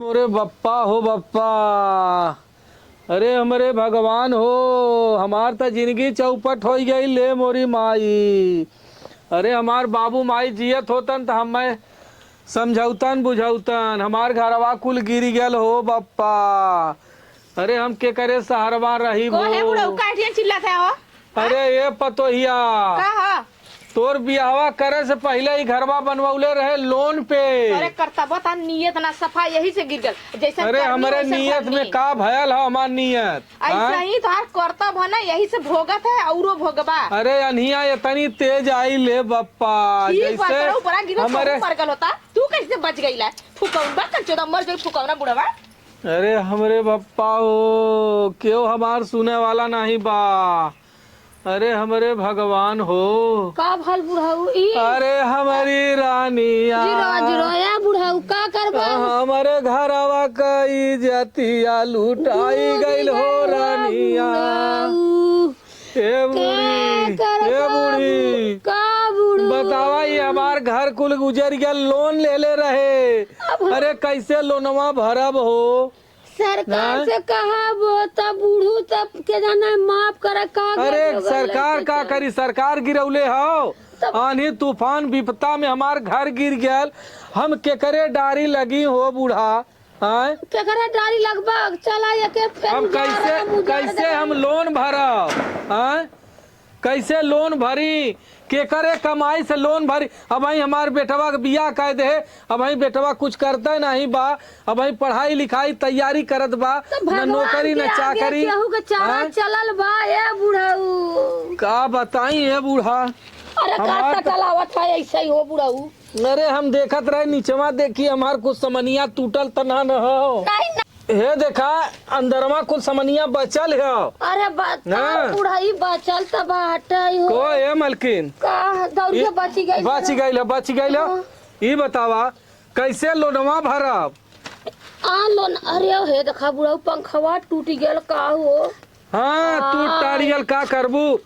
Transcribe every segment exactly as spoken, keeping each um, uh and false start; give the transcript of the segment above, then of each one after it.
मोरे बप्पा हो बप्पा, अरे हमरे भगवान हो, हमार त जिनगी चौपट होइ गइल ले मोरी माई। अरे हमार बाबू माई जियत होतन त हम्मे समझौतन बुझौतन, हमार घरवा कुल गिरि गयल हो बप्पा। अरे हम केकरे सहारवा रही? काहे बुढ़ऊ, काहे चिल्लात है हो? अरे ए पतोहिया, का ह? तोर बियाहवा करे से पहिले ई घरवा बनवले रहे लोन पे। अरे करतबो त नियत ना सफा, यही से गिर गल। जैसन अरे करनी हमरे वैसन नियत में भरनी। का भयल ह हमार नियत? ऐसा हाँ? ही तोहार करतब ह ना, यही से भोगत है, औरो भोगबा। अरे अनहिया इतनी तेज आई ले बप्पा, ठीक बा, जैसे तोरा ऊपरा गिरो, हमरे मर गल होता, तू कैसे बच गईला? फुकौन बा, कंचोदा मर गई फुकौना बुढ़वा। अरे हमरे बप्पा हो, केहू हमार सुने वाला नहीं बा। अरे हमरे भगवान हो। का भल बुढ़ऊ ई? अरे हमरी रानिया। जिरो, जिरो, ए बुढ़ऊ, का करबा? हमरे घरवा क इज्जतिया लुटाई गइल हो रानिया। बुढ़ऊ। ए बूढ़ी, का ए करबा बूढ़ी। बू-, का बुढ़ऊ? बतावा, ये हमार घर कुल उजर गया, लोन ले ले रहे। अब हम अरे कैसे लोनवा भरब हो? सरकार हाँ? से कहब, तब बूढ़ू तब के जाना है, माफ करे, का अरे गलती हो गइल सरकार है, का सरकार? करी, सरकार गिरौले हो। तब आन्ही तूफान विपता में हमार घर गिर गयल, हम केकरे डारी लगी हो बूढ़ा, आय? केकरे डारी लगबा, चला एके फेर हम उजाड़ कैसे, हम उजाड़ कैसे देबे। हम लोन भरब, आय? कैसे लोन भरी? केकरे कमाई से लोन भरी? अबहीं हमार बेटवा के बियाह कइ देहे, अबहीं बेटवा कुछ करते नहीं बा, अबहीं पढ़ाई लिखाई तैयारी करत बा, तो न भगवान नौकरी के न आगे चाकरी। केहू के चारा हाँ? चलल बा, ए बुढ़ऊ। का बताई ए बूढ़ा, अरे हमार का त- चलावत है ऐसे ही हो बुढ़ऊ। अरे हम देखत रहे निचवा, देखी हमार कुछ समनिया टूटल त ना न हो। नहीं, नहीं। हे देखा, अंदरवा कुल समनिया बचल है। अरे बा-, हाँ। बुढ़ई बचल त बाटे हो। को ए मलकिन? का दौड़ के ई बची गई बची है। गई है, बची गई है। हाँ। ई बतावा, कैसे लोनवा भरब? आ लोन, अरे हे देखा बुढ़ऊ, पंखवा टूट गयल का हो? हाँ, टूट आ। टारियल का करबू?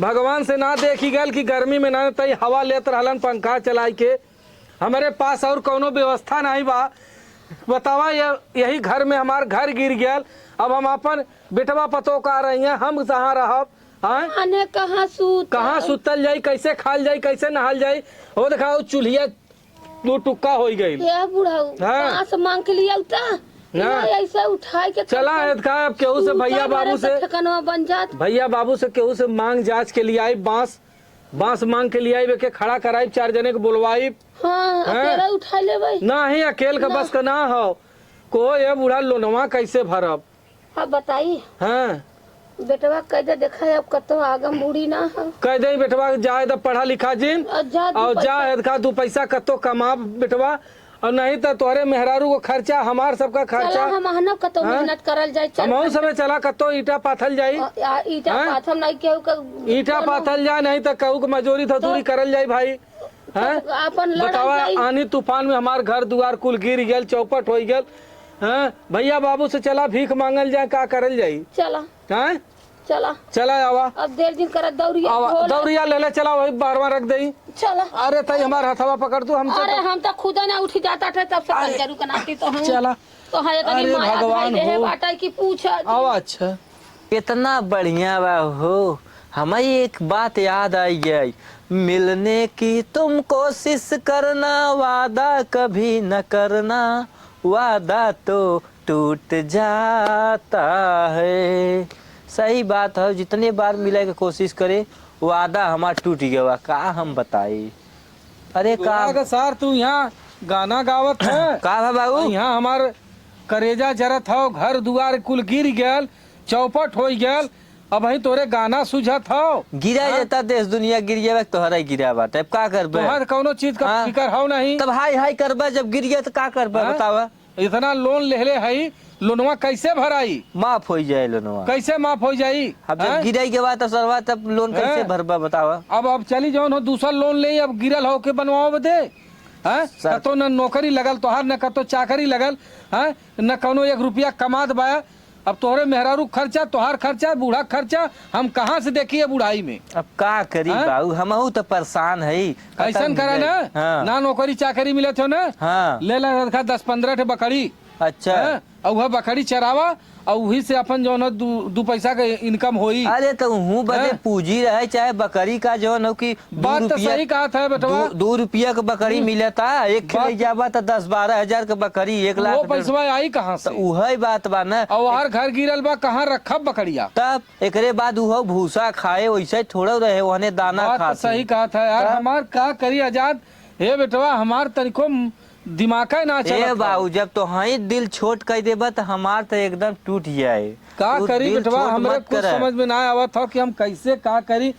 भगवान से ना देखी गल कि गर्मी में ना तई हवा लेत रहलन पंखा चलाई के। हमरे पास और कौनो व्यवस्था नहीं बा। बतावा, ये, यही घर में हमार घर गिर गयल, अब हम अपन बेटवा पतो का रही हैं, हम कहाँ रहब? हाँ? अने कहाँ सूत? कहाँ सुतल जाई, कैसे खाल जाई, कैसे नहाल जाई? हो देखा, वो चूल्हिया दो टुक्का होई गइल। ए बुढ़ऊ, हाँ। बांस मांग के लिए उता। ना। ना, ऐसे उठाई के चला, तब है का, अब केहू से सूता भैया बाबू मारे से, तो ठिकानवा बन जात। भैया बाबू से केहू से मांग जांच के लिए आई बांस, बांस मांग के लिए आई, एके खड़ा कराई, चार जने के बोलवाई। हाँ, हाँ। अकेला उठा लेबै। ना ही, अकेल का ना। बस का ना हो। को ए बूढ़ा लोनवा कैसे भरब? अब बताई। हाँ। बेटवा कह दे, देखा है, अब कतो आगम बूढ़ी ना है। कह दे बेटवा जाए तो पढ़ा लिखा जिन, और जा दू और जा पैसा। है का दू पैसा कतो कमा बेटवा, और नहीं तो तोहरे मेहरारू को खर्चा, हमार सबका खर्चा। चला, हम अहनो कतो हाँ? मेहनत करल जाए, चल हमहू खर्चा। सबे चला कतो ईटा पाथल जाई। आ, आ, ईटा हाँ? पाथम नहीं केहू का ईटा कोनो पाथल जाए, नहीं तो केहू के मजूरी धतूरी तो करल जाई भाई। हैं? आपन लड़ल बतावा, जाई। आनी तूफान में हमार घर दुआर कुल गिर गयल, चौपट होइ गयल। हैं? भैया बाबू से चला भीख मांगल जाए, का करल जाई? चला। हैं? चला। चला आवा। अब देर दिन करत दौरिया आवा, ढोल। दौरिया ले ले, चला वही बाहरवा रख देई। चला। अरे तई हमार हथवा पकड़ तू, हम अरे चल हम तो खुदा ना उठी जाता थे तब से अरे। पंजरू के नाती तो हम। चला। तो हाँ, इतनी अरे माया भगवान धइले है हो। बाटा की पूछा जी। आवा, अच्छा। कितना बढ़िया बा हो। हमें एक बात याद आई गई, मिलने की तुम कोशिश करना, वादा कभी न करना, वादा तो टूट जाता है। सही बात है, जितने बार मिले के कोशिश करे, वादा हमार टूट गया बा। का हम बताई? अरे का बुआ के सार, तू यहाँ गाना गावत है? का बा बाबू? यहाँ हमार करेजा जरत हौ, घर दुआर कुल गिर गयल, चौपट होइ गयल, अबहीं तोरे गाना सुझत हौ? गिरा हाँ? जाता देश दुनिया गिर जावे, तोहरा ही गिरा बाटे, अब का करबे? तोहर कौनो चीज का हाँ? फिकर हौ नहीं? तब हाय हाय करबे, जब गिर गया तो का करबे हाँ? बतावा? इतना लोन लेहले हई, लोनवा कैसे भराई? माफ होइ जाए लोनवा। कैसे माफ होइ जाई? अब जब हैं? गिराई के बाद तो सरवा तब लोन कैसे हैं? भरबा बतावा? अब, अब चली जौन हो दूसर लोन लेई, अब गिरल हो के बनवाओ बदे। हैं? सर। कतो न नौकरी लगल तोहार, न कतो चाकरी लगल, हैं? न कौनो एक रुपया कमात बा। अब तोहरे मेहरारू खर्चा, तोहार खर्चा, बूढ़ा खर्चा, हम कहाँ से देखी है बुढ़ाई में? अब का करी हैं? बाबू, हमहू तो परेशान हई। कैसन करा ना? हाँ। ना नौकरी चाकरी मिलत हो ना? हाँ। ले ला रखा दस पन्द्रह ठे बकरी। अच्छा। हैं? और वह बकरी चरावा, और वही से अपन जौन है दू, दू पैसा के income होई। अरे, तो उहू बदे हैं? पूंजी रहे, चाहे बकरी का जौन हो कि दू बात तो रुपया, सही कहा था बेटवा। दू, दू रुपया के बकरी हम्म। मिलता, एक बात खिलाई जाबा तो दस बारह हजार के बकरी, एक लाख वो डेढ़ पैसवा आई कहाँ तो से? उहई बात बा ना। और हर घर गिरल बा, कहाँ रखब बकरिया? तब एकरे बाद उहो भूसा खाए, वैसे थोड़ो रहे, ओहने दाना बात तो खात सही है। कहा था यार, तब हमार का करी आजाद? हे बेटवा, हमार तनिको दिमाग ना ए चलत बाबू, बा। जब तो हई दिल छोट कह देबा, तो हमार तो एकदम टूट जाए। का तू करी दिल बेटवा, छोट हमरे मत कुछ करे। समझ में ना आवत हो कि हम कैसे का करी।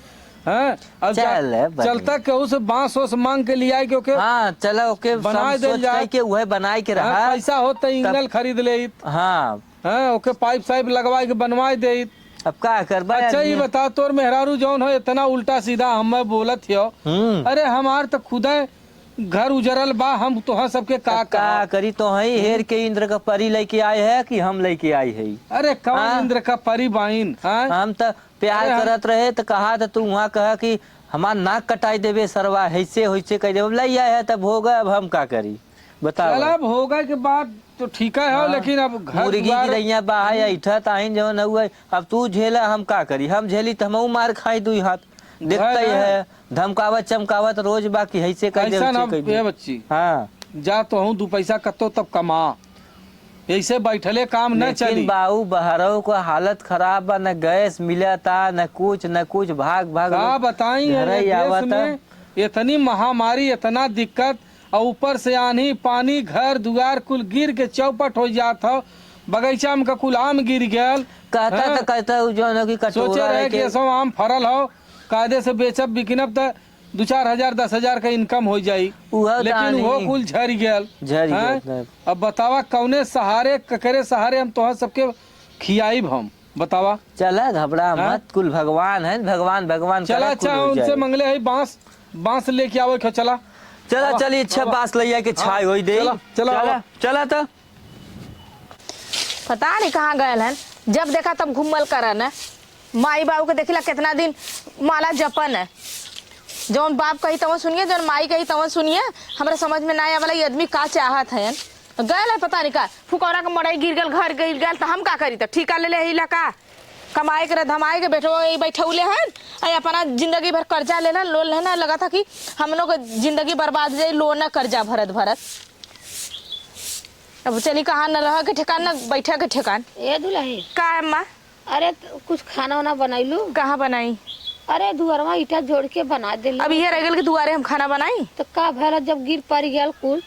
हैं? अब जा-, चल, बनी। चलता केहू से बांस ओस मांग के लियाए के ओके हाँ, चला, ओके बनाए देल जाए। के उहे बनाए के हाँ, रहा। पैसा होत तो तब इंगल खरीद लेइत। हाँ। हाँ, ओके पाइप साइप लगवाए के बनवाए देइत। अब का करबा अच्छा, आदमी? ये बता, तोर मेहरारू जौन हो, इतना उल्टा सीधा हमें बोलत हो। हम्म। अरे, हमार तो खुदे घर उजरल बा, हम तोहा सबके का अब का कहब? करी, तोहई हम्म। हेर के इंद्र का परी लेके आए है कि हम लेके आए है? अरे, कौन हाँ? इंद्र का परी बाइन, हाँ? हम तो प्यार अरे, हम करत रहे तो कहा तो तू वहाँ कहा कि हमार नाक कटाई देबे सरवा, ऐसे होइसे कह देबे। अब लई आए है तब होगा, अब हम का करी? बताओ। चला, अब होगा के बाद तो ठीक है, हाँ। लेकिन अब घर मुर्गी दुआर की रैया बा है, हम्म। ऐठा ताइन जौन हुआ, अब तू झेला, हम का करी? हम झेली तो हमहू मार खाई दुई हाथ। देखते ही है, धमकावत चमकावत रोज बा कि हैसे कह दे, ऐसा ना, बच्ची। हाँ। जा तो हूँ दू पैसा कतो तब कमा, ऐसे बैठले काम न लेकिन चली। बाऊ बहरऊ को हालत खराब बा, न गैस मिलता, न कुछ, न कुछ, भाग भाग का लोग बताई, घरे ये देश आवता। में इतनी महामारी, इतना दिक्कत, और ऊपर से आन्ही पानी, घर दुआर कुल गिर के चौपट हो जात हो। बगीचा में का कुल आम गिर गयल। कहता हाँ? तो कहता उ जौन हो कि सोचे कटोरा रहे कि लेके ऐसो आम फरल हो, कायदे से बेचब बिकिनब त दू चार हजार, दस हजार का income हो जाई, उहो लेकिन दान उहो ही। कुल झरि गयल। झरि हाँ? गयल, तब। अब बतावा कौने सहारे, ककरे सहारे हम तोहर सबके खियाइब हम, बतावा। चला, घबरा हाँ? मत, कुल भगवान है, भगवान, भगवान चला, करे, कुल अच्छा, हो उनसे जाए। मंगले है बांस, बांस लेके आवे के, चला। चला, आवा, चली, अच्छा, आवा। बांस ले आके हाँ, छाई होई दे। चला, चला, चला, आवा। चला तो। पता नहीं कहाँ गयल हन, जब देखा तब घूमल करन। माई बाबू के देखिला कितना दिन माला जपन है। जौन बाप कही तवन सुनिए, जौन माई कही तवन सुनिए। हमरा समझ में ना आवेला ये आदमी का चाहत है। गयल है पता नहीं का, फुकौरा के मड़ई गिर गल, घर गिर गल, तो हम का करी? तो ठीका ले ले है इलाका, कमाए के रहे, धमाए के, बेटवा यही बैठौले हन, आ अपना जिंदगी भर कर्जा लेलन, लोन लेना लगा था कि हमनों के जिंदगी बर्बाद हो जाई, लोन ना कर्जा भरत भरत। अब चली कहाँ न रह के ठेकान, न बैठे के ठेकान। ए दुलही। का अम्मा? अरे त-, कुछ खाना वाना बनैलू? कहाँ बनाई? अरे दुआरवा ईटा जोड़ के बना देली। अब ये रह गल कि दुआरे हम खाना बनाई? तो का भला जब गिर पड़ गयल कुल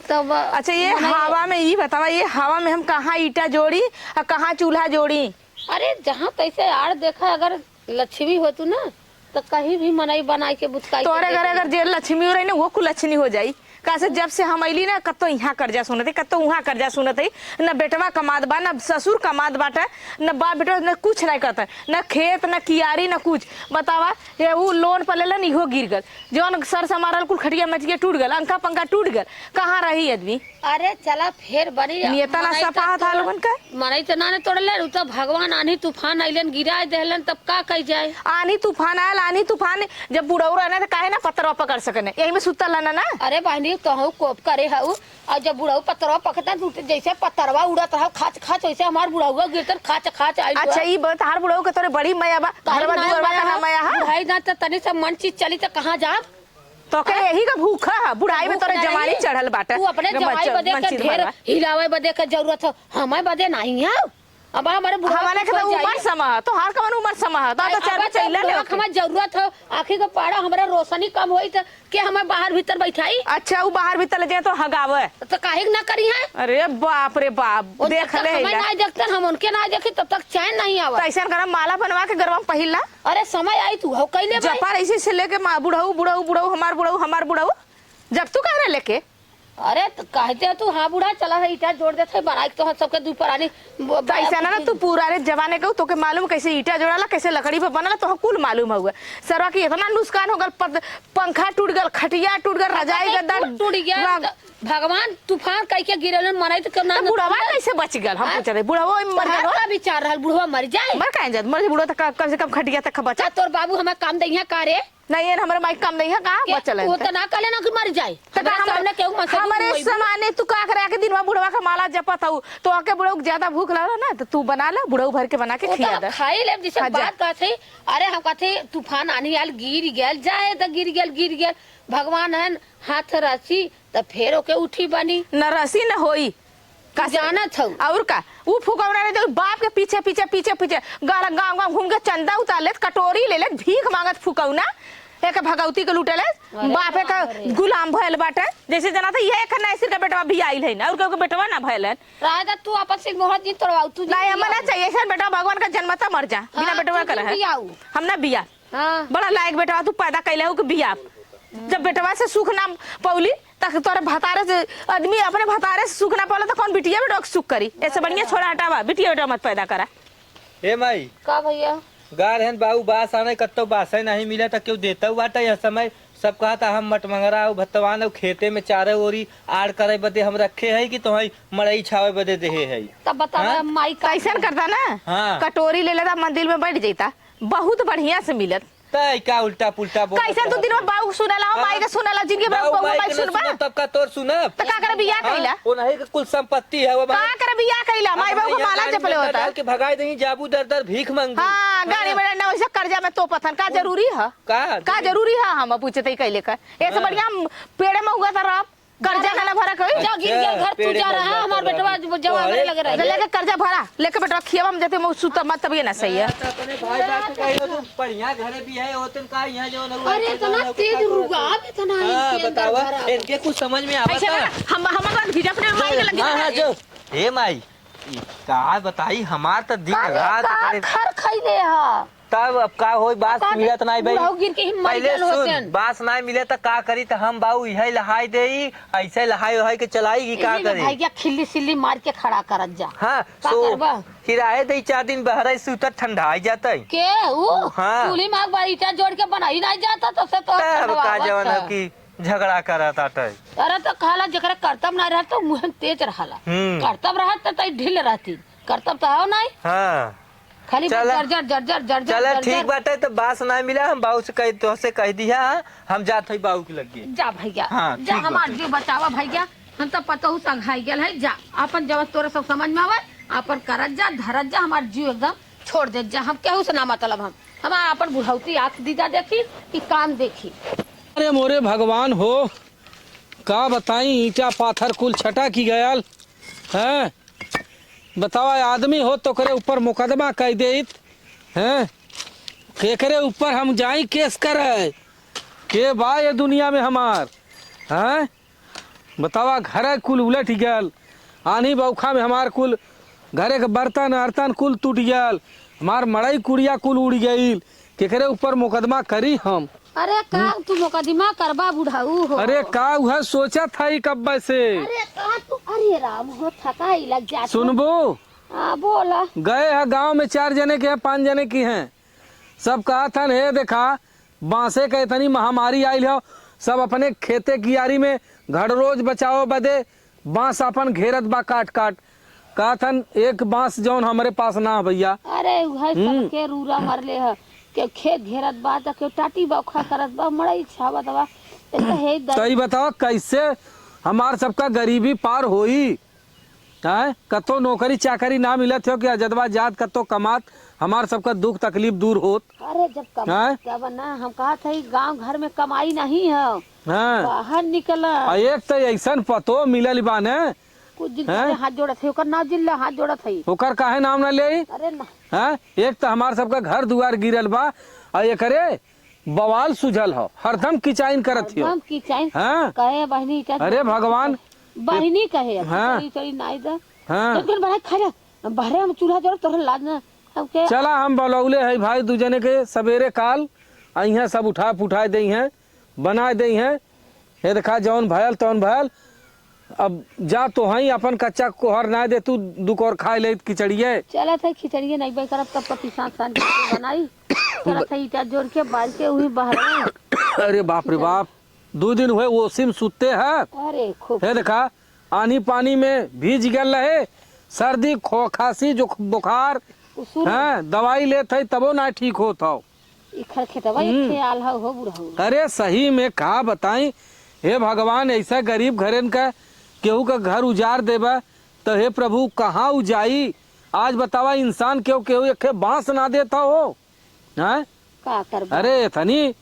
तब अच्छा, ये मने हवा में, ये बतावा, ये हवा में हम कहाँ ईटा जोड़ी और कहाँ चूल्हा जोड़ी? अरे, जहाँ तैसे आड़ देखा, अगर लक्ष्मी होतू ना, तो कहीं भी मनई बनाई के बुतकाई के तोरे दे घरे देई। अगर जे लक्ष्मी रही ना, वो कुल लक्ष्मी हो जाई। काहे से जब से हम अइली ना, कत्तो इहाँ कर्जा सुनत है, कत्तो उहाँ कर्जा सुनत है। न बेटवा कमात बा, न ससुर कमात बाटे, न बाप बेटवा, न कुछ नहीं करता, न खेत, न कियारी, न कुछ। बतावा, ये ऊ लोन पर लेलन, इहो गिर गल। जौन सर समारल कुल खटिया मचिया टूट गल, अंका पंका टूट गल, कहाँ रही आदमी? अरे चला फेर बनी। नियता ना मनई सपाहत तो हाल तोड़-, बन के। मनई तो ना ने तोड़ले, उ तो भगवान आन्ही तूफान अइलन, गिराए देहलन, तब का कही जाए? आन्ही तूफान आयल, आन्ही तूफान जब बुढ़ऊ रहने तो काहे ना पतरवा पकड़ सकने, यही में सुतल रहना ना। अरे बहनी, तोहू कोप करे हऊ, और जब बुढ़ऊ पतरवा पकड़ता, तू तो जैसे पतरवा उड़त रहा, खाच खाच, वैसे हमार बुढ़ऊ गिरतन, खाच खाच आइल अच्छा, हुआ। ई बात, हर बुढ़ऊ के तोरे बड़ी मया बा, काहे घरवा ना दुआरवा का बा? ना मया है? बुढ़ाई ना तो तनी सा मन चीज चली तो कहाँ जाब? तोके हाँ? यही का भूखा है, बुढ़ाई में भूख तोरे ना जवानी रही। चढ़ल बाटे। तू अपने जवानी बदे के ढेर हिलावे बदे के जरूरत हो, हमारे बदे नहीं है। अब हमारे बुढ़ापा हमारे के तो उमर समा है, तोहार कवन उमर समा है? तो तो चार अब चैला ले हमारे जरूरत हो, आँखी के पाड़ा हमारा रोशनी कम होई तो के हमें बाहर भीतर बैठाई? अच्छा, वो बाहर भीतर ले जाए तो हगावे। तो काहे ना करी है? अरे बाप रे बाप, वो जब देख तक ले हमें ना देखते, हम उनके ना देखे, तब तक चैन नहीं आवा। तो ऐसा गरम माला बनवा के गरबा में पहिरला। अरे समय आई तू हो कैले भाई। जपार ऐसे से लेके माँ बुढ़ऊ, बुढ़ऊ, बुढ़ऊ, हमार बुढ़ऊ, हमार बुढ़ऊ, जब तू कह रहे लेके। अरे त कहते तू, हाँ बूढ़ा, चला है ईटा जोड़ देते है, बनाई के तोहर सबके दू परानी ब-, तो ऐसा ना, ना, तू पूरा रे जमाने के, तोके मालूम कैसे ईटा जोड़ाला, कैसे लकड़ी पे बनाला, तोह कुल मालूम हउए। सरवा की इतना नुकसान हो गल, पत-, पंखा टूट गल, खटिया टूट गल, रजाई अरे गद्दा टूट, टूट गया, रा- त भगवान तूफान कह के गिरेलन, मनाई तो क्यों ना, तो ना बुढ़वा टूटा? कैसे बच गल? हम हाँ? पूछ रहे, बुढ़वा मर तोहार गल हो? का विचार रहल, बुढ़वा मर जाए? मर काहे जात? मर बुढ़वा तो क-, कम से कम खटिया तक बचा। का तोर बाबू हमें काम दइहा का रे? नहीं, ये हमरे माई कम नहीं है, कहाँ के? बचल है वो तो? तो ना कहले ना कि मर जाए। तो का हमरे हम, सामने केहू मसरी हमरे हुई। सामने तू का करे के दिन में बुढ़वा का माला जपत हऊ, तो आके बुढ़ऊ के ज्यादा भूख लागल ना, तो तू बना ले, बुढ़ऊ भर के बना के वो तो खिया हम दे। खाई लेब, जैसे हाँ, जा। बात कहत है, अरे हम कहत है, तूफान आनी आल, गिर गयल, जाए तो गिर गयल, गिर गयल, भगवान है न, हाथ रसी, तो फेर ओके उठी बनी। न रसी न होई। का से-, जानत हऊ। और का? ऊ फुकौना रहे तो बाप के पीछे, पीछे, पीछे, पीछे, गाँव, गाँव, गाँव घूम के चंदा उतार लेत, कटोरी ले लेत, भीख मांगत फुकौना, एक भगौती के लूटे ले, अरे बापे का बाप रे। गुलाम भयल बाटे। जैसे जना था, ये एक नैसिर का बेटवा भी आइल है ना, और केहू के बेटवा ना भयल है। राजा, तू अपन से मोहर जिन तोड़वाऊ, तू जिन नहीं, हम ना बियाऊ। चाहिए, ऐसा बेटवा भगवान का जन्म था, मर जा, बिना हाँ, बेटवा तू का जिन रहे। बियाऊ। हम ना बिया। हाँ। बड़ा लायक बेटवा तू पैदा कैले हो कि बिया। जब बेटवा से सुख ना पौली, तक तोरे भतारे से, आदमी अपने भतारे से सुख ना पावला, तो कौन बिटिया बेटवा के सुख करी? ऐसे बढ़िया छोड़ा, हटावा, बिटिया बेटवा मत पैदा करा। ए माई, का भैया? गा रहन बाऊ बास आने, कत्तो बासे नहीं मिला, तो क्यों देता हुआ था यह समय? सब कहा था, "हम मटमंगरा हो, भत्तवान हो, खेते में चारे ओरी आड़ करे बदे हम रखे है कि तोहई मड़ई छावे बदे देहे है?" तब बतावा, हाँ? माई का कैसन करता ना? हाँ। कटोरी ले लेता, मंदिर में बैठ जाता, बहुत बढ़िया से मिलत। तै का उल्टा पुल्टा बोलत कैसन तू रहत दिन में है? बाऊ के सुनला, हाँ? माई के सुनला, जिनके बाऊ बहू माई माई के न सुनबा? सुनब, तब का तोर सुनब? त का करे बियाह हाँ? कइला? वो नहीं के कुल संपत्ति है, वो का माई करे बियाह कइला? माई अपने बाबू के यहाँ माला गाड़ी जपले में होता। डाल के भगाई दही, जाबू दर दर भीख मांगू। हाँ, गाड़ी हाँ। में डंडा वैसे कर्जा में तोपत हन, का जरूरी है? का का जरूरी? जरूरी है हम पूछे तई कइले का? ऐसे हाँ। बढ़िया हम पेड़े में हुआ था रब, कर्जा ना ना भरा कोई। जा गिर गया घर, तू पेड़े जा में रहा, हुआ हमार था बेटवा रब। जवान तोहरे लगे रहे। ले लेके कर्जा भरा, लेके बेटवा खियावा हम जते मौसू त मत तबिये ना सही है। हाँ, तो अपने भाई बाप के कहियो तो बढ़िया घरे भी है, होतन का यहाँ जो ना हुआ अरे, है, इतना ना तेज हुआ रुआ, है। अब इतना हाँ, इनके अंदर बतावा, भरा। इनके कुछ समझ में आवा ऐसे था? ना, हम, हम अपन भिजा अपने माई के लगे हाँ, हाँ, रहे। जो। हे माई, ई का बताई, हमार त दिन अरे, रात का करे। खर खइले ह? तब अब का होई, बात का मिलत नाई भाई। बुढ़ऊ गिर के ही मर पहले गल सुन, होतन। बास नाई मिले त का करी, त हम बाऊ इहे लहाई देई, ऐसे लहाई वहाई के चलाई कि का इन्हीं में करी? भैया खिल्ली सिल्ली मार के खड़ा करत जा। हाँ, का सो करबा? हिराए दे चार दिन बहरे सूतत ठंडाई जातई। के ऊ? हाँ। चूल्ही में आग बार ईटा जोड़ के बनाई नाई जाता, तब से तो तब का ठंडवा जवन आवत है है। कि झगड़ा करत आटे। अरे तो कहला जेकरे करतब ना रहत तो मुँह तेज रहला। हम्म। करतब रहत तो तई ढील रहती। करतब तो हो नाई। हाँ। खाली चला। जर जर, जर जर, जर जर, चला, जर ठीक जर। बाटे, तो बास ना मिला, हम बाऊ से कह, तोहसे कह दिया, हम जात हई बाऊ के लगे। जा भैया, हाँ, जा, ठीक हमार बाटे। जीव बचावा भैया, हम तो पतहू संघाई गेल है, जा, अपन जब तोरा सब समझ में आवे, अपन करत जा, धरत जा, हमार जीव एकदम छोड़ देत जा, हम केहू से ना मतलब, हम, हमार अपन बुढ़ौती आँख दीदा देखी कि कान देखी। अरे मोरे भगवान हो, का बताई, ईंटा पाथर कुल छटा की गयल, हैं? बतावा, आदमी होत तो ओकरे ऊपर मुकदमा कइ देइत, हैं? केकरे ऊपर हम जाई केस करे? के बा ये दुनिया में हमार, हैं? बतावा, घरे कुल उलट गयल, आन्ही बौखा में हमार कुल घरे के बर्तन अर्तन कुल टूट गयल, हमार मड़ई कुड़िया कुल उड़ गइल, केकरे ऊपर मुकदमा करी हम? अरे का हम्म। तू मुकदमा करबा बुढ़ऊ हो? अरे का उहे सोचत हई कब्बे से। अरे का तू, अरे राम हो, थकाई लग जात हो। सुनबू? हाँ, बोला। गए ह गाँव में चार जने के हैं, पाँच जने की हैं, सब कहत हन, "हे देखा, बांसे के इतनी महामारी आइल हो, सब अपने खेते कियारी में घर रोज बचाओ बदे बांस आपन घेरत बा काट काट।" कहत हन, "एक बांस जौन हमरे पास ना ह भैया।" अरे उहे हम्म। सबके रूरा मरले ह, केहू खेत घेरत बा त केहू टाटी बौखा करत बा, मड़ई छावत बा। ए त हे दर- तई बताओ कैसे हमार सबका गरीबी पार होई? हैं? कतो नौकरी चाकरी ना मिलत हो कि अजदवा जात कतो कमात, हमार सबका दुख तकलीफ दूर होत? अरे जब कम-, हैं? तब ना हम कहत हई गांव घर में कमाई नहीं है। हाँ। बाहर निकला। आ एक त ऐसन पतो मिलल बा ने। कुछ दिन हैं? पहले हाथ जोड़त है, ओकर नाम जिल्ला हाथ जोड़त है। ओकर काहे नाम ना लेई? अरे ना। हैं? एक त हमार सबका घर दुआर गिरल बा, आ एकरे बवाल सुझल हो, हरदम किचाइन करत हियो। हरदम किचाइन। हाँ? कहे बहिनी, इटा अरे भगवान। बहिनी कहे, अब हाँ। चली, चली नाई दा। हाँ। एक दिन बहरे खा ले, बहरे हम चूल्हा जोड़, तोहरे लाज ना। अब के चला, हम बलौले है भाई, दू जने के सबेरे काल अइहें, सब उठा पुठाए देइहें, बनाए देइहें। हे देखा, जौन भयल तौन भयल। अब जा तो हई, अपन कच्चा कोहर ना दे तू, दू कोर खाए ले खिचड़िए। चलत है, खिचड़िए नहीं बे करब, तब तो पिसान सान के बनाई। चलत है, ईटा जोड़ के बाल के उही बहरे। अरे बाप रे बाप, दू दिन हुए ओसी में सुते है। अरे खूब। हे देखा, आनी पानी में भीज गल रहे, सर्दी, खो-, खांसी, जो बुखार, उ शुरू। हाँ, दवाई लेत है, तबो ना ठीक होत हो। इखर खेतवा एक हम्म। ख्याल हौ हो बुढ़ऊ। अरे सही में का बताई, हे भगवान, ऐसा गरीब घरेन का केहू का घर उजाड़ देबा, तो हे प्रभु, कहाँ उ जाई? आज बतावा, इंसान केहू, केहू एक ठे बांस ना देता हो, हैं? का करबा? अरे, एतनी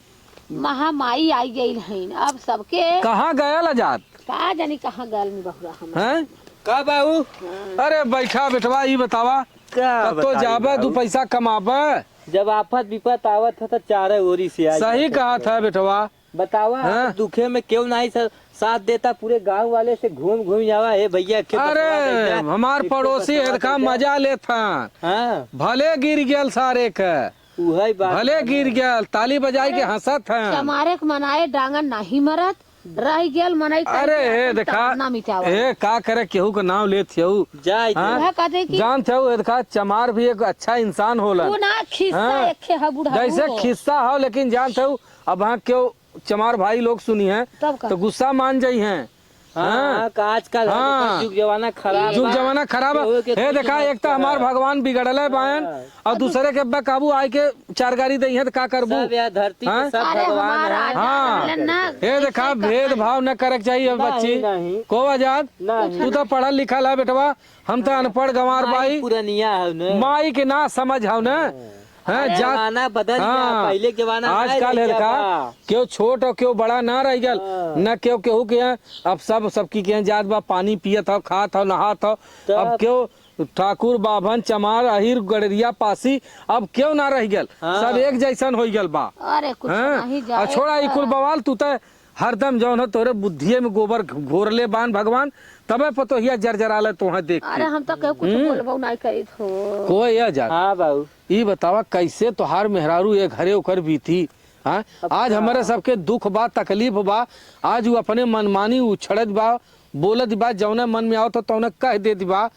महामाई आई गइल हईन, अब सबके कहाँ गयल आजाद? का जानी कहाँ गयल में बहुरा हम। हैं? का बाबू? हाँ। अरे, बैठा बेटवा, ई बतावा, का कब तो बताई जाबे, बाबू? दू पैसा कमाबे? जब आफत विपत आवत है, तो चारे ओरी से आई सही जात है। कहत है, बेटवा। बतावा, हाँ? दुखे में केहू नाही सा-, साथ देता, पूरे गांव वाले से घूम घूम जावा, "हे भैया, एक ठे अरे, बसवा दे जा, हमार एक ठे पड़ोसी बसवा है, दे का जा।" मजा लेत हैं। हाँ। भले गिर गयल सारे के। उहई बात भले है। गिर गयल, ताली बजाई के अरे, हंसत हैं। चमारे के मनाए डांगन नाही मरत, रह गयल मनई कहीं अरे, के हे अपन देखा, तमन्ना मिटावा। हे का करे, केहू के नाव लेत हऊ। जाए हाँ? दे। उहे कहते कि जानत हऊ, हे देखा, चमार भी एक अच्छा इंसान होला। वो ना खिस्सा हाँ? एक है बुढ़ऊ जैसे हो। खिस्सा हो, लेकिन जानत हऊ, अब हाँ केहू चमार भाई लोग सुनी हैं, तब का? तो गुस्सा मान जाई हैं। हाँ, हाँ। हाँ, का आजकल है, हाँ। देखा, जुग जमाना खराब जुग बा। जमाना खराब है। केहू के हे कुछ देखा, मत एक तो हमार कहा। भगवान बिगड़ले बायन, हाँ। और दूसरे के अब्बा काबू आए के चार गारी दई हैं, तो का करबू? सब यह धरती पे हाँ? सब अरे, भगवान हमार है। राजा हाँ। रहलन ना, हे देखा, कैसे कहा? भेदभाव न करे के चाहिए नहीं, बच्ची। नहीं। को आजाद? नहीं। तू तो पढ़ल लिखल है बेटवा, हम तो अनपढ़ गंवार माई बाई। पुरनिया हौ न। माई के ना समझ हौ न। हाँ। हैं, अरे जात जमाना बदल गया, हाँ। पहिले के जमाना नाहीं आजकल रह है गया का, बा। केहू छोट और केहू बड़ा ना रह गल, हाँ। न केहू केहू के यहाँ, अब सब सबकी के यहाँ जात बा, पानी पियत हौ, खात हौ, नहात हौ। तब अब केहू ठाकुर, बाभन, चमार, अहिर, गड़रिया, पासी, अब केहू ना रह गल, हाँ। सब एक जैसन होइ गल बा। अरे कुछ हाँ? नहीं और जाए छोड़ा ई कुल बवाल, तू त हरदम जौन हो तोरे बुद्धिये में गोबर घोरले बान भगवान, तबे पतोहिया जरजराले तोहे देख के। अरे हम तो केहू कुछ हम्म। बोलबो नहीं करित हो। कोई आ जा। हाँ बाबू। ई बतावा कैसे तोहार मेहरारू ये घरे ओकर बीती? हाँ? अब आज का? हमरे सबके दुख बा, तकलीफ बा, आज उ अपने मनमानी उछड़त बा, बोलत बा, जौने मन में आवत हो तौने कह देत बा।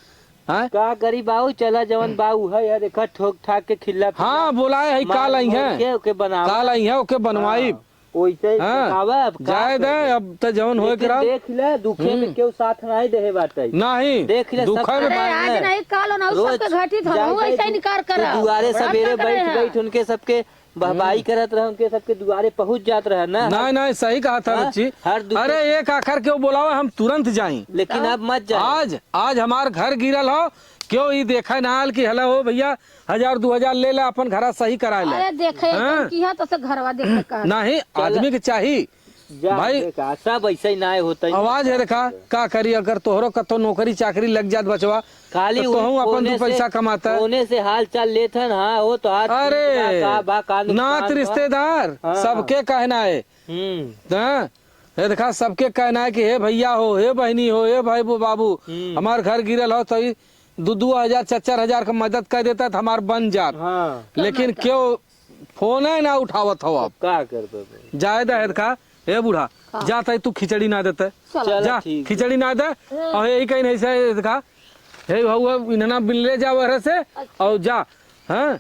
हाँ? का करी बाबू, चला जवन बाबू है, यार, देखा ठोक ठाक के खिल्ला हाँ, पिल्ला बोलाए है, मार काल आई मोर हैं। के ओके बनावा। काल आई हैं, ओके बनवाई। हाँ। ओइसे ही हाँ, बतावा, अब का जाए दे, करबे? अब त जौन होए के लेकिन रहा। देख ले, दुखे में हम्म। केहू साथ नाहीं देहे बाटे। नाहीं, देख ले, सब दुखे में अरे, भगवान आज है। नहीं, काल ना, रोज सबके घटित हो, जाए, वैसे जाए ही निकार तू करा। दुआरे बड़ा सबेरे तगड़े बैठ, हैं। बैठ उनके सबके बहबाई हम्म। करत रहे, उनके सबके दुआरे पहुँच जात रहे ना। नाहीं, नाहीं, सही कहत है हाँ? बच्ची। हर दुख अरे, एक आखर केहू बोलावा, हम तुरंत जाई। लेकिन हाँ। अब मत जाए। आज, आज हमार घर गिरल हो, केहू ई देखे ना आल कि "हेलो हो भैया, हजार दू हजार ले ले, अपन घरा सही कराए ले।" अरे देखे, हाँ? एकदम किहा तो से घरवा देखे कहा। नाहीं, चल। आदमी के चाही। जा, भाई। देख, आ, सब ऐसे ही ना होता ही। आवाज है देखा, का करी, अगर तोहरो कतो नौकरी चाकरी लग जात बचवा, खाली तो तोहू अपन ओने दू से, पैसा कमाता। ओने से हाल चाल लेत हन, हाँ, हो तो हाथ अरे, ठीक बा, का बा, का नुकसान नात बा? रिश्तेदार, हाँ। सबके कहना है। हम्म। हाँ? हे देखा, सबके कहना है कि "हे भैया हो, हे बहिनी हो, हे भाई बो बाबू, हम्म। हमार घर गिरल हो, तो ई दू, दू हजार, चार, चार हजार के मदद कर देता, तो हमार बन जात।" हाँ। लेकिन केहू फोन है ना उठावत हो अब। का करबे? जाए दे, हे देखा, हे बूढ़ा, हाँ। जात है तू खिचड़ी ना देते। चलो। चलो, जा, ठीक है। खिचड़ी ना दे, हाँ। और यही कहीं नहीं से, हे देखा, हे हुआ, इन्हना मिलले जा वहरे से, अच्छा। और जा, हाँ?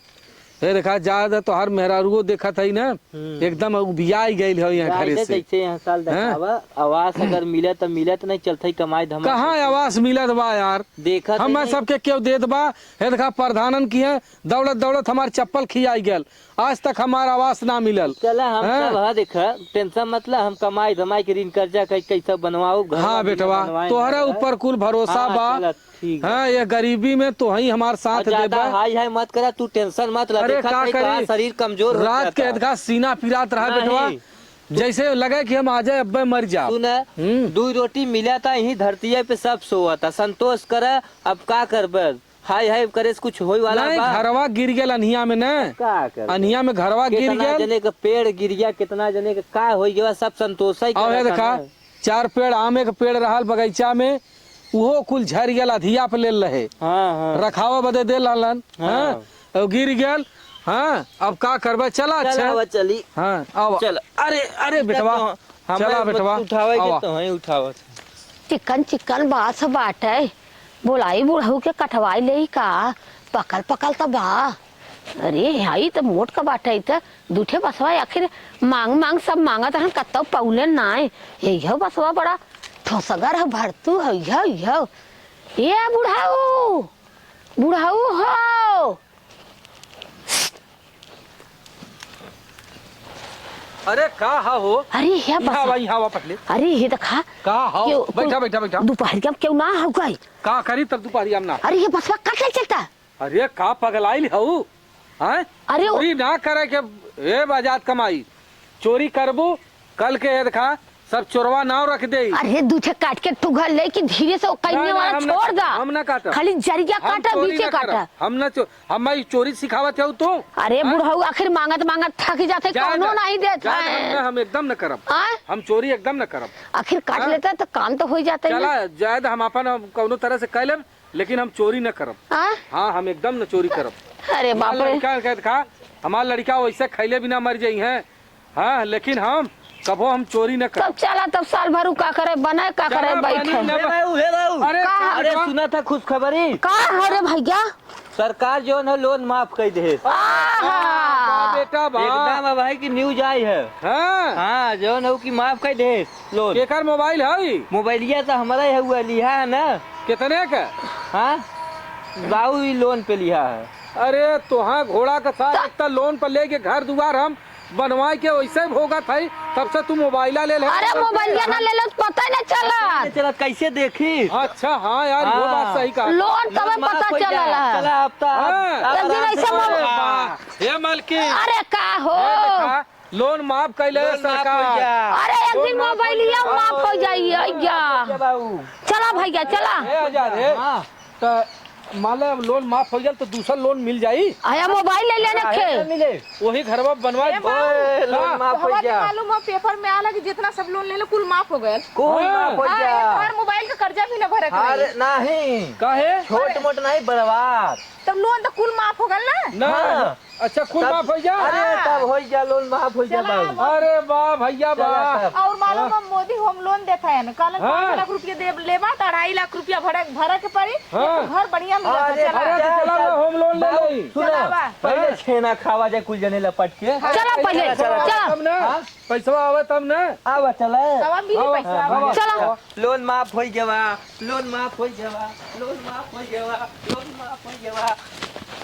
हे देखा, जा दे, तोहार मेहरारुओ देखत है ना, हम्म। एकदम उबियाई गइल हो यहाँ जाए घरे दे, से। जैसे यहाँ साल हाँ? देखावा, आवास अगर मिले तो मिले, तो नहीं चलत है कमाई धमाई कहाँ से। आवास मिलत बा यार? देखत है हमें नहीं। सबके केहू देत बा, हे देखा, प्रधानन की है, दौड़त दौड़त हमार चप्पल खियाई गल, आज तक हमार आवास ना मिलल। चला, हम हाँ? सब है, देखा, tension मत ला, हम कमाई धमाई के ऋण कर्जा कई, कैसे बनवाओ, घर हाँ बनवाए, बेटवा, बनवाए तोहरे ना। ऊपर कुल भरोसा हाँ, बा। चला, ठीक है। हाँ, ये गरीबी में तोहई हमार साथ और ज्यादा देबा। हाय हाय मत करा, तू tension मत ला। अरे देखत का है, तोहार करी? शरीर कमजोर हो रात के जाता। इतका सीना पिरात रहा नहीं। बेटवा, जैसे लगे कि हम आजे अब्बे मर जाओ। सुन, हम्म। दू रोटी मिला था, यही धरती पे सब सोवा था, संतोष करा, अब का करबे? हाय हाय करे से कुछ होई वाला नहीं, बा? घरवा गिर गेल अनहिया में न। का करबे? अनहिया में घरवा गिर केतना गेल। जने के पेड़ गिर गया, केतना जने के का होई गया, सब संतोष ही अब है करता देखा, ना। चार पेड़, आमे के पेड़ रहल बगीचा में, उहो कुल झर गेल, अधिया पे लेल रहे। हाँ, हाँ। रखावा बदे दे लालन, हाँ। हाँ? और गिर गेल, हाँ? अब का करबे? चला, चल, अच्छा। आवा, चली। हाँ, आवा। चल। अरे, अरे, ठीक है, बेटवा, तो हमें चला, मत बेटवा, उठावे के आवा। तो हैं उठावत। चिकन चिकन बास बाटे, बोलाई बुढ़ऊ के कटवाई लेई का, पकल पकल त बा। अरे, हई त मोट का बाटे, त दूठे बसवा आखिर मांग मांग सब मांगत रहन, कत्तौ पौले नाय। यही बसवा बड़ा ठोसगर है, भरतू है, यह, यह। ए बुढ़ऊ, बुढ़ऊ हो, अरे का हा हो? अरे हे इहाँ बस। आवा, इहाँ आवा पहले। अरे हे देखा। का हा? क्यों, बैठा, कोई बैठा, बैठा। दोपहरिया में क्यों ना हो गई? का करी तब दोपहरिया में ना? अरे हे बसवा कट ले चलता। अरे का पगलाइल हऊ? हैं? अरे ओ चोरी ना करे के, ए आजाद कमाई। चोरी करबू, कल के ये देखा, सब चोरवा नाव रख देई। अरे दू ठे काट के ठुघर ले कि धीरे से वो कइने ना, ना, वाला हम ना, छोड़ दा। हम ना काटब। खाली जरिया हम काटा, चोरी बीचे ना करब। काटा। हम ना चो-, हम ई चोरी सिखावत हऊ तू? अरे हाँ? बुढ़ऊ, आखिर मांगत मांगत थक जाते, जाए कौनो दा, नहीं देत जाए दा, है। हम ना, हम एकदम न करब। आय? हम चोरी एकदम न करब। आखिर काट हाँ? लेता तो काम तो हो जाता है ना। चला, जाए दा, हम अपन, हम कौनो तरह से कह लेब, लेकिन हम चोरी न करब। आय? हाँ, हम एकदम न चोरी करब। अरे बाप हमार रे। लड़का कहत खा, हमार लड़का वैसे खैले बिना मर जाई हैं। हाँ, लेकिन हम कबो हम चोरी न करब। तब चला, तब साल भर उ का करे, बने का करे, चला, बैठे। बनी न हे बाबू, हे बाबू। अरे, का? अरे, सुना था खुशखबरी। का हो रे भैया? सरकार जौन है लोन माफ कर दे। आहा। वाह बेटा, वाह। एकदम अब है कि न्यूज आई है। हाँ। हाँ, जौन है कि माफ कर दे लोन। केकर मोबाइल है? मोबाइलिया तो हमारा ही हुआ, लिहा है ना। कितने का? हाँ, बाबू ई लोन पे लिहा है। अरे तोहा घोड़ा का साथ तो एक तो लोन पर लेके घर दुआर हम बनवाए के वैसे भोगत है, तब से तू मोबाइला ले ले। अरे मोबाइलिया ना ले लो तो पता ही ना चला। पता ही ना चला, कैसे देखी? अच्छा, हाँ यार, वो बात हाँ। सही कहा। लोन तबे लोन माफ पता हो चला जा। ला। चला, अब तो, हाँ। अब, अब एक दिन आराम से ऐसा कर। अरे वाह, हे मालकिन। अरे का हो? हे देखा, लोन माफ कैले लोन माफ हो सरकार। जा। अरे एक लोन दिन माफ हो मोबाइलिया जा। माफ हो जाई, अइया। हो जा बाबू। चला भैया, चला। ए, आजाद, ए। हाँ। त मान ले, अब लोन माफ हो गया, तो दूसरा लोन मिल जाई। आया मोबाइल ले लेने काहे के। ना मिले? वही घरवा बनवा ए बाबू। ओए, लोन हाँ। माफ हो तोहरा के गया। मालूम हो, पेपर में आला कि जितना सब लोन ले लो, कुल माफ हो गयल। कुल हाँ। माफ हो हाँ, गया। ये तोहर मोबाइल का कर्जा भी ना भरे के अरे, रही। नहीं। काहे? छोट मोट नहीं, बर्बाद। तब लोन तो कुल माफ हो गयल ना? ना। हाँ। अच्छा, कुल तब, माफ हो गया? अरे, हाँ। तब हो गया, लोन माफ हो गया चला, बाबू। अब अरे वाह भैया चला वाह। तब। और मालूम हाँ। हम मोदी होम लोन देता है ना, कहलन हाँ। पाँच लाख रुपया दे लेबा तो अढ़ाई लाख रुपया भरे, भरे के पड़ी, हाँ। एक घर बढ़िया मिला अरे, था, चला। अरे, तो चला, चला। होम लोन ले बाबू, लेई। सुना, चला बा। पहले हाँ। छेना खावा जाए कुल जने लपट के। हाँ, चला पहले, चला, चला। चला। तब ना, हाँ? पैसवा आवे तब ना। आवा चला। तब हम भी आवा, पैसा आवा। आवा। चला। लोन माफ हो गया, लोन माफ हो गया, लोन माफ हो गया, लोन माफ हो गया।